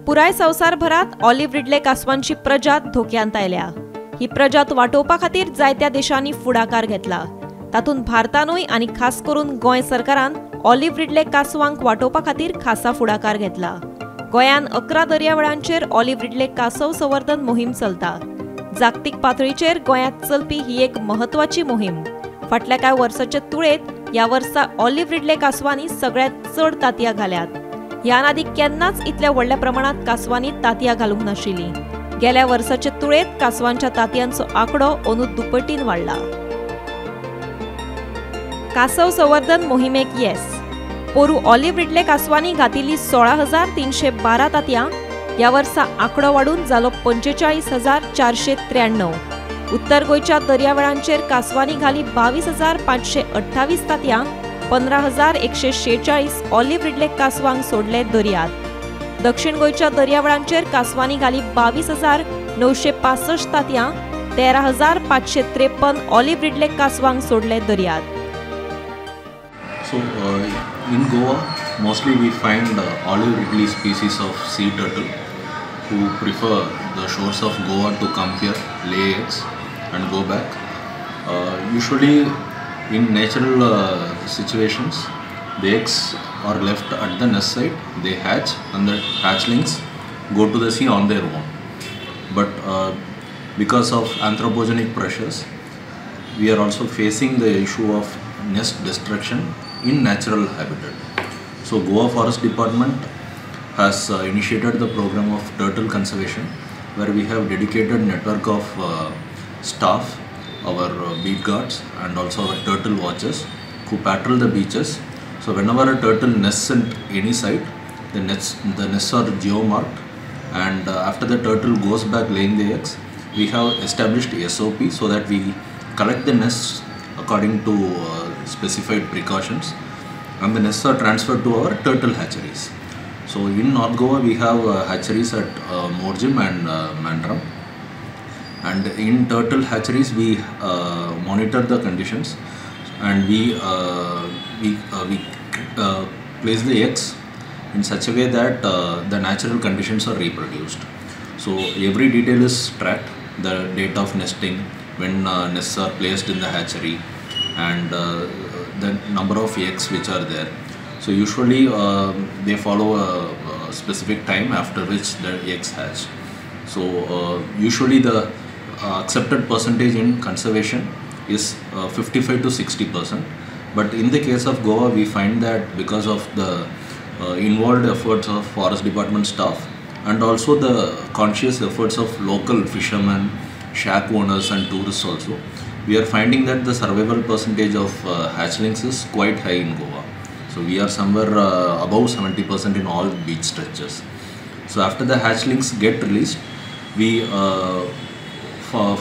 पुराय संवसारभरात olive Ridley कासवांची प्रजात धोक्यांत आयल्या. ही प्रजात वाटोवपा खातीर जायत्या देशांनी फुडाकार घेतला. तातूंत भारतानूय आनी खास करून गोंय सरकारान ऑलिव्ह रिडले कासवांक वाटोवपा खातीर खासा फुडाकार घेतला. गोंयान 11 दर्यावेळांचेर ऑलिव्ह रिडले कासव संवर्धन मोहीम चलता. जागतीक पातळीचेर गोंयांत चलपी ही एक म्हत्वाची मोहीम. फाटल्या कांय वर्साचे तुळेत ह्या वर्सा ऑलिव्ह रिडले कासवांनी सगळ्यांत चड तांतयां घाल्यात. ह्यान आदी केन्नाच इतल्या व्हडल्या प्रमाणांत कासवांनी तांतयां घालूंक नाशिल्लीं. गेल्या वर्साचे तुळेत कासवांच्या तांतयांचो आंकडो अंदू दुपटीन वाडला. कासव संवर्धन मोहिमेक येस. पोरू ऑलिव्ह रिडले कासवांनी घातिल्ली 16,312 तांतयां ह्या वर्सा आंकडो वाडून जालो 45,493. उत्तर गोंयच्या दर्यावेळांचेर कासवांनी घाली 22,528 तांतयां, 15,146 ऑलिव्ह रिडले कासवांक सोडले दर्यांत. दक्षिण गोंयच्या दर्यावेळांचेर कासवांनी घाली 22,965 तांतयां, 13,553 ऑलिव्ह रिडले कासवांक सोडले दर्यांत. So in Goa, mostly we find olive ridley species of sea turtle who prefer the shores of Goa to come here, lay eggs and go back. Usually in natural situations, the eggs are left at the nest site, they hatch and the hatchlings go to the sea on their own. But because of anthropogenic pressures, we are also facing the issue of nest destruction in natural habitat. So Goa Forest Department has initiated the program of turtle conservation, where we have dedicated network of staff, our beat guards and also our turtle watchers who patrol the beaches. So whenever a turtle nests at any site, the nests are geomarked, and after the turtle goes back laying the eggs, we have established SOP so that we collect the nests according to specified precautions, and the nests are transferred to our turtle hatcheries. So in North Goa we have hatcheries at Morjim and Mandram, and in turtle hatcheries we monitor the conditions, and we place the eggs in such a way that the natural conditions are reproduced. So every detail is tracked, the date of nesting, when nests are placed in the hatchery, and the number of eggs which are there. So usually they follow a specific time after which the eggs hatch. So usually the accepted percentage in conservation is 55 to 60%. But in the case of Goa, we find that because of the involved efforts of forest department staff and also the conscious efforts of local fishermen, shack owners and tourists also, we are finding that the survival percentage of hatchlings is quite high in Goa. So we are somewhere above 70% in all beach stretches. So after the hatchlings get released, we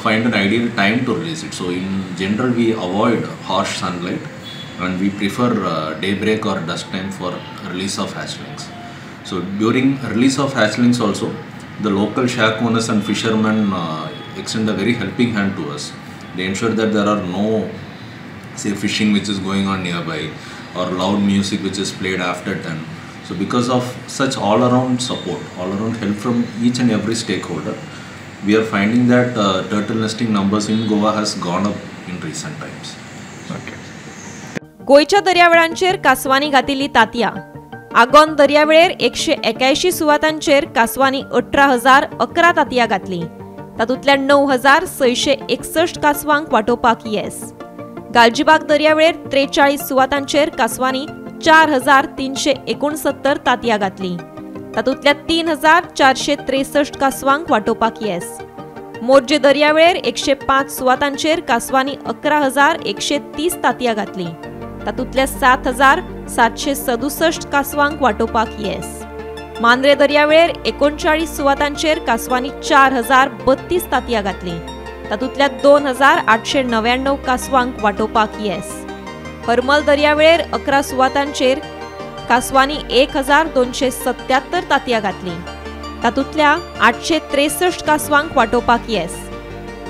find an ideal time to release it. So in general, we avoid harsh sunlight and we prefer daybreak or dusk time for release of hatchlings. So during release of hatchlings also, the local shack owners and fishermen extend a very helping hand to us. They ensure that there are no, say, fishing which is going on nearby or loud music which is played after 10. So because of such all-around support, all-around help from each and every stakeholder, we are finding that turtle nesting numbers in Goa has gone up in recent times. Okay. गोंयच्या दर्यावेळांचेर कासवांनी घातिल्ली तांतयां. आगोंद दर्यावेळेर 181 सुवातांचेर कासवांनी 18,011 तांतयां घातलीं. तातूंतल्या 9,661 कासवांक वाटोवपाक येस. गालजीबाग दर्यावेळेर 43 सुवातांचेर कासवांनी 4,369 तांतयां घातलीं. तातूंतल्या 3,463 कासवांक वाटोवपाक येस. मोरजे दर्यावेळेर 105 सुवातांचेर कासवांनी 11,130 तांतयां घातलीं. तातूंतल्या 7,767 कासवांक वाटोवपाक येस. मांद्रे दर्यावेळेर 39 सुवातांचेर कासवांनी 4,032 तांतयां घातलीं. तातूंतल्या 2,899 कासवांक वाटोवपाक येस. हरमल दर्यावेळेर 11 सुवातांचेर कासवांनी 1,277 तांतयां घातलीं. तातूंतल्या 863 कासवांक वाटोवपाक येस.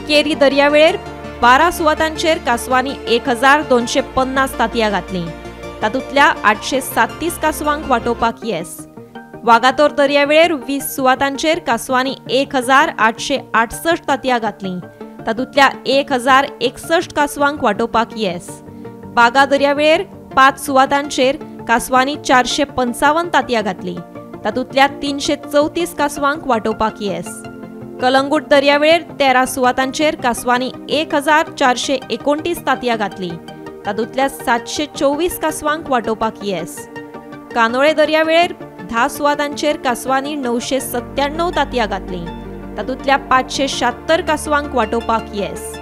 केरी दर्यावेळेर 12 सुवातांचेर कासवांनी 1,250 तांतयां घातलीं. तातूंतल्या 837 कासवांक वाटोवपाक येस. वागातोर दर्यावेळेर 20 सुवातांचेर कांसवांनी 1868 तांतयां घातलीं. तातूंतल्या 1061 कांसवांक वाटोवपाक येस. बागा दर्यावेळेर 5 सुवातांचेर कांसवांनी 455 तांतयां घातलीं. तातूंतल्या 334 कांसवांक वाटोवपाक येस. कलंगूट दर्यावेळेर 13 सुवातांचेर कांसवांनी 1429 तांतयां घातलीं. तातूंतल्या 724 कांसवांक वाटोवपाक येस. कानोळे दर्यावेळेर 10 सुवातांचेर कांसवांनी 997 तांतयां घातलीं. तातूंतल्या 576 कांसवांक वाटोवपाक येस.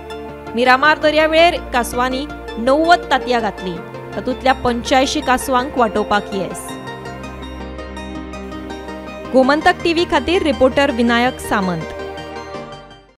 मिरामार दर्यावेळेर कांसवांनी 90 तांतयां घातलीं. तातूंतल्या 85 कांसवांक वाटोवपाक येस. गोमंतक टीव्ही खातीर रिपोर्टर विनायक सामंत.